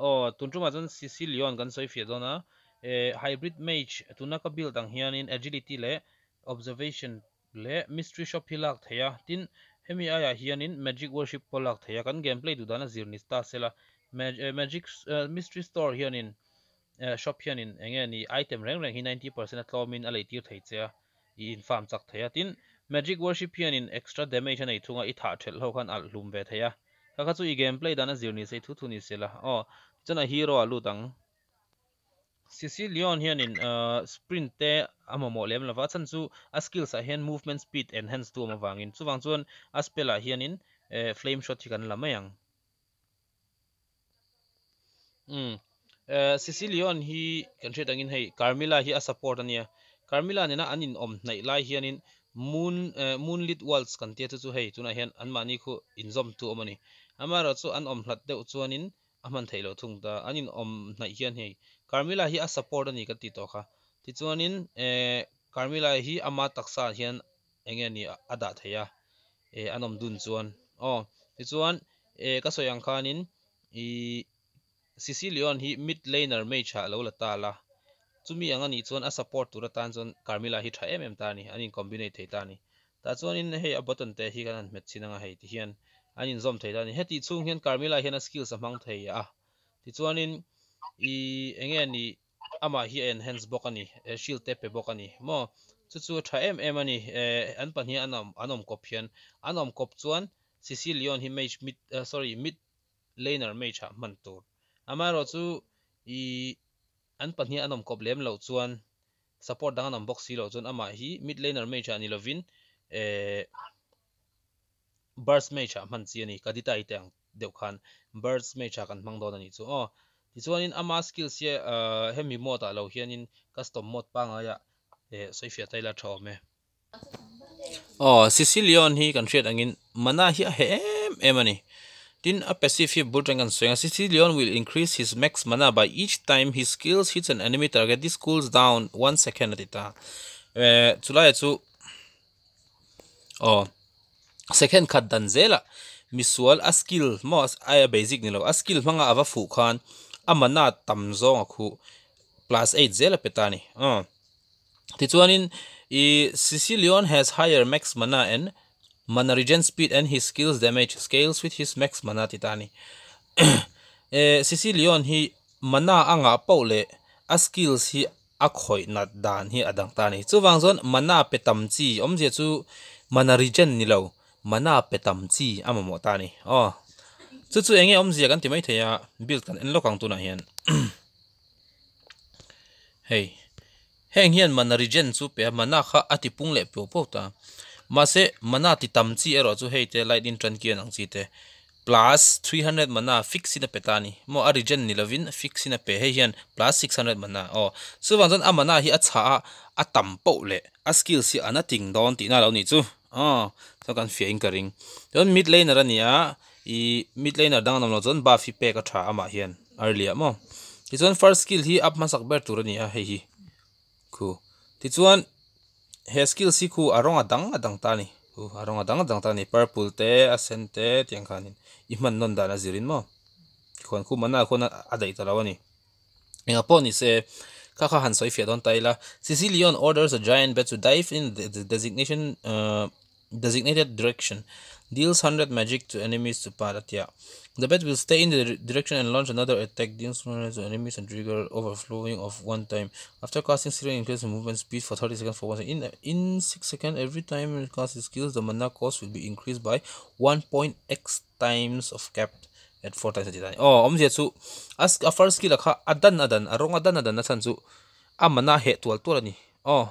Aw tun tumah chuan Sicilion kan sawi fiah dawn a, eh hybrid mage tuna ka build ang hianin agility leh observation leh mystery shop hi lak theih a, tin hemi aiah hianin magic worship pawh lak theih a, kan game play duh dan a zir ni ta sela magic mystery store hianin shop hianin eng nge ni item reng reng hi 90% a tlawmin a lei tir thei che a, i in farm chak thei a, tin magic worship hianin extra damage a nei thung a, i thah thelh ho khan alh hlum ve thei a, kha kha chu i game play dan a zir ni se i thu thu ni sela aw tichuan a hero a lut ang. Sicilion hianin sprint te a mamawh lem lova, a chhan chu a skills ah hian movement speed enhance tu awm avangin. Chuvang chuan a spell ah hianin flame shot hi kan la mai ang. Umm Sicilion hi kan hriat angin hei Carmilla hi a support a nia. Carmilla nena an inawm hnaih lai hianin moon moonlit waltz kan tia chu chu hei tunah hian anmahni khu inzawmtu awm a ni. Amaherawhchu an awm hlat deuh chuanin a hman theih loh thung ta. An inawm hnaih hian hei Carmilla hi a support a ni kan tih tawh kha. Tichuanin eh Carmilla hi ama taksa ah hian eng nge ni a dah thei a eh an awm dun chuan aw. Tichuan eh ka sawi ang khanin ih Sicilion hi mid laner mage ah lo la ta la. Chumi ang a nih chuan a support tur atan chuan Carmilla hi tha em em ta a ni. An in combinate thei ta a ni. Tah chuanin hei a button te hi kan han hmet chhin anga hei ti hian an inzawm thei ta a ni. Hetih chhung hian Carmilla hian a skills a hmang thei a, tichuanin i enge ni amah hi a enhance bawk a ni, shield te pe bawk a ni maw? Chu chu a tha em em a ni, an pahnih an awm an awm kawp hian an awm kawp chuan Sicilion hi mage mid sorry mid laner mage ah hman tur. Amaherawhchu i an pahnih an awm kawp lem loh chuan Support dang an awm bawk si loh chuan amah hi mid laner mage ah ni lovin eh burst mage ah hman chi a ni. Kadita i te ang deuh khan burst mage ah kan hmang dawn a nih chu aw. Tichuanin ama skills hi hemi mode ah lo hianin custom mode pangngai ah eh sawi fiah ta ila tha awm e. Aw Sicilion hi kan hriat angin mana hi a heh em em a ni. Tin a passive hi bul tang kan sawi ang a Sicilion will increase his max mana by each time his skills hits an enemy target this cools down 1 second a ti ta. Eh chulaiah chu aw second khat dan zelah misual a skill maw aia basic ni lo a skill hmanga a va fuh khan a mana tam zawng a khuh plus 8 zel a pe ta a ni aw. Tichuanin i Sicilion has higher max mana and mana regen speed and his skills damage scales with his max mana ti ta a ni. Eh Sicilion hi mana a ngah poh leh a skills hi a khawih nat dan hi a dang ta a ni. Chuvang chuan mana pe tam chi awmzia chu mana regen ni lo mana pe tam chi a mamawh ta a ni. Aw chu chu eng nge awmzia kan ti maithei a build kan en lawk ang tunah hian. Hei heng hian mana regen chu pe a mana kha a ti pung leh piau piau ta mahse mana ti tam chi erawh chu hei te lightning tan kian ang chi te plus 300 mana fix in a pe ta a ni maw a regen ni lovin fix in a pe hei hian plus 600 mana aw chuvang chuan a mana hi a chhah a a tam poh leh a skills hi an a ting dawn tihna a lo nih chu aw chuan kan fiah in ka ring chuan mid laner a ni a ih mid laner dang an awm loh chuan buff hi pek a tha amah hian. A ri liah maw? Tichuan first skill hi up hmasak ber tur a ni a hei hi khu tichuan he skills hi khu a rawng a dang a dang ta a ni khu a rawng a dang a dang ta a ni purple te a sen te tiang khanin i hman nawn dan a zirin maw khuan khu mana khuan a daih ta lo a ni engah pawh ni se kha kha han sawi fiah dawn ta ila Sicilian orders a giant bat to dive in the designation uh designated direction deals 100 magic to enemies to part atia the bat will stay in the direction and launch another attack deals 100 to enemies and trigger overflowing of one time after casting Syrian increase movement speed for 30 seconds for one second. In in 6 seconds every time it casts skills the mana cost will be increased by 1.x times of cap at 4 times the time oh awmzia chu a first skill a kha a dan a dan a rawng a dan a dan a chhan chu a mana heh tual tual a ni aw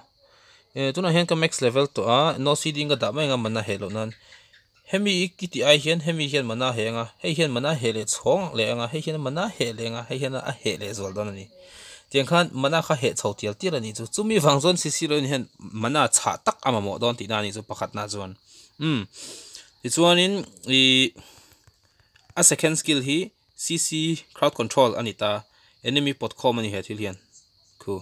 eh tunah hian ka max level tawh a no cd in ka dah mai anga mana heh loh nan hemi i ki tih ai hian hemi hian mana heh anga hei hian mana heh leh chhawng leh anga hei hian mana heh leh anga hei hian a heh leh zual dawn a ni tiang khan mana kha heh chho tial tial a nih chu chumi vang chuan cc loin hian mana chhah tak a mamawh dawn tihna a nih chu pakhatna chuan umm tichuanin ih a second skill hi cc crowd control a ni ta enemy pawt khawm a ni he thil hian khu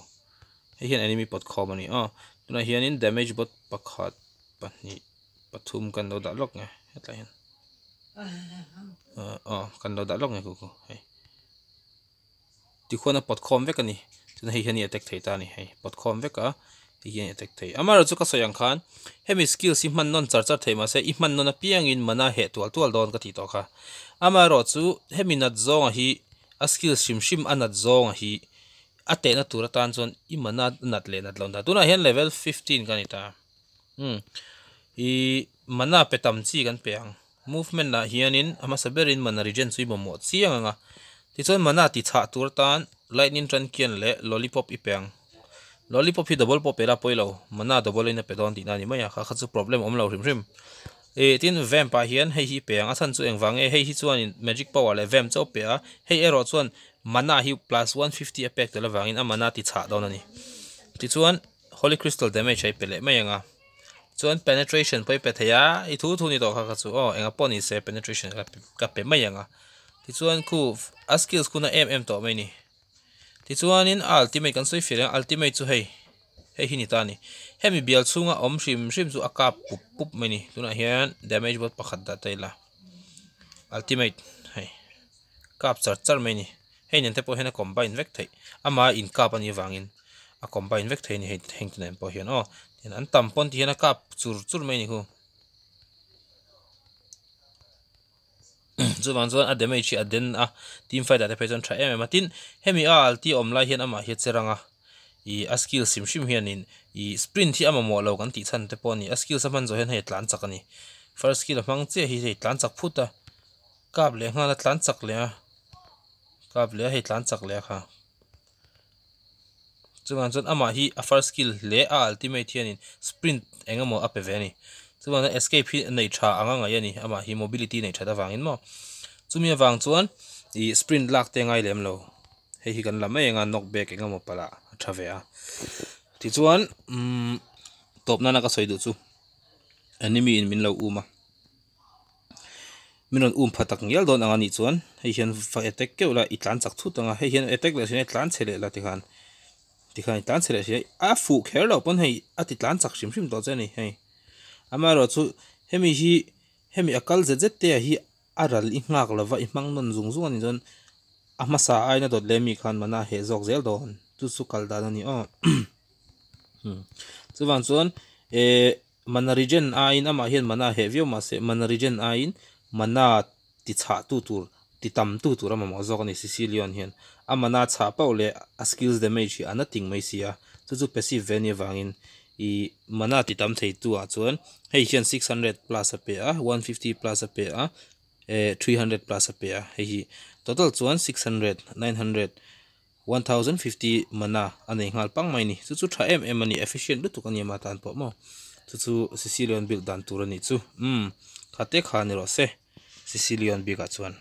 hei hian enemy pawt khawm a ni aw tunah hianin damage bot pakhat pahnih pathum kan lo dah lawk nge hetlai hian aw kan lo dah lawk nge khu khu hei. Tikhuan a pawt khawm vek a ni. Chuan hei hian i attack thei ta a ni. Hei pawt khawm vek a, ti hian i attack thei. Amaherawhchu ka sawi ang khan hemi skills hi hman nawn char char thei mahse i hman nawn apiangin mana heh tual tual dawn ka tih tawh kha. Amaherawhchu hemi nat zawnga hi a skills hrim hrim a nat zawnga hi a tehna tur atan chuan i mana nat leh nat loh dan. Tunah hian level 15 ka ni ta. Umm i mana pe tam chi kan pe ang. Movement ah hianin a hmasa berin mana regen chu i mamawh chiang ang a. Tichuan mana ti chhah tur atan lightning truncheon leh lollipop i pe ang. Lollipop hi double pawh pe la pawi lo, mana double in a pe dawn tihna a ni mai a, kha kha chu problem awm lo hrim hrim. Ih tin vamp ah hian hei hi i pe ang, a chhan chu engvang nge hei hi chuanin magic power leh vamp chauh pe a, hei erawh chuan mana hi plus 150 a pek tel avangin a mana ti chhah dawn a ni. Tichuan holy crystal damage a i pe leh mai ang a. Chuan penetration pawh i pe thei a, i thu thu ni tawh kha kha chu aw enga pawh ni se penetration ka ka pe mai ang a. Tichuan khu a skills khu na em em tawh mai ni. Tichuanin a ultimate kan sawi fiah leh a ultimate chu hei hei hi ni ta a ni. Hemi bial chhunga awm hrim hrim chu a kap pup pup mai ni. Tunah hian damage bot pakhat dah ta ila ultimate hei kap char char mai ni. Hei nen te pawh hian a combine vek theih ama inkap a nih avangin a combine vek thei a ni hei heng te nen pawh hian aw tihian an tam pawn tihian a kap chur chur mai a ni khu chuvang chuan a damage hi a den a team fight ah te phei chuan tha em em a tin hemi a alti awm lai hian amah hi a che rang a ih a skill hrim hrim hianin ih sprint hi a mamawh lo kan tih chhan te pawh a ni a skills a hman zawh hian hei a tlan chak a ni first skill a hmang chiah hi hei tlan chak phut a. Kap leh nghal a tlan chak leh a kap leh a hei tlan chak leh a kha chuvang chuan amah hi a first skill hle a ultimate hianin sprint eng emaw a pe ve a ni chuvang chuan escape hi nei tha anga ngaih a ni amah hi mobility nei that avangin maw chumi avang chuan ih sprint lak te a ngai lem lo hei hi kan la mai anga knock back eng emaw palh ah a tha ve a tichuan umm tawp nana ka sawi duh chu enemy in min lo um a. Min rawn um pha tak ngial dawn ang a nih chuan hei hian va attack keuh la i tlan chak thut ang a hei hian attack leh hriat tlan chhe leh la tikhan tikhan i tlan chhe leh hriat a fuh kher loh pawn hei a ti tlan chak hrim hrim tawh che a ni hei amaherawh chu hemi hi hemi a kal zet zet te ah hi a ral i nghak lova i hmang nawn zung zung a nih chuan a hmasa aiin a dawt leh mi khan mana heh zawk zel dawn chu chu kal dan a ni aw chuvang chuan eh. Mana regen aiin amah hian mana heh viau mahse mana regen aiin mana ti chhah tu tur ti tam tu tur a mamawh zawk a ni Sicilian hian a mana chhah pauh leh a skills damage hi a na ting mai si a chu chu passive ve ania vangin ih mana ti tam thei tu ah chuan hei hian 600 plus a pe a 150 plus a pe a eh 300 plus a pe a hei hi total chuan 600 900 1050 mana a nei nghal pang mai a ni. Chu chu tha em em a ni, efficient lutuk a ni ama tan pawh maw. Chu chu Sicilian build dan tur a nih chu. Umm, kha te kha ni rawh se Sicilian bikah chuan.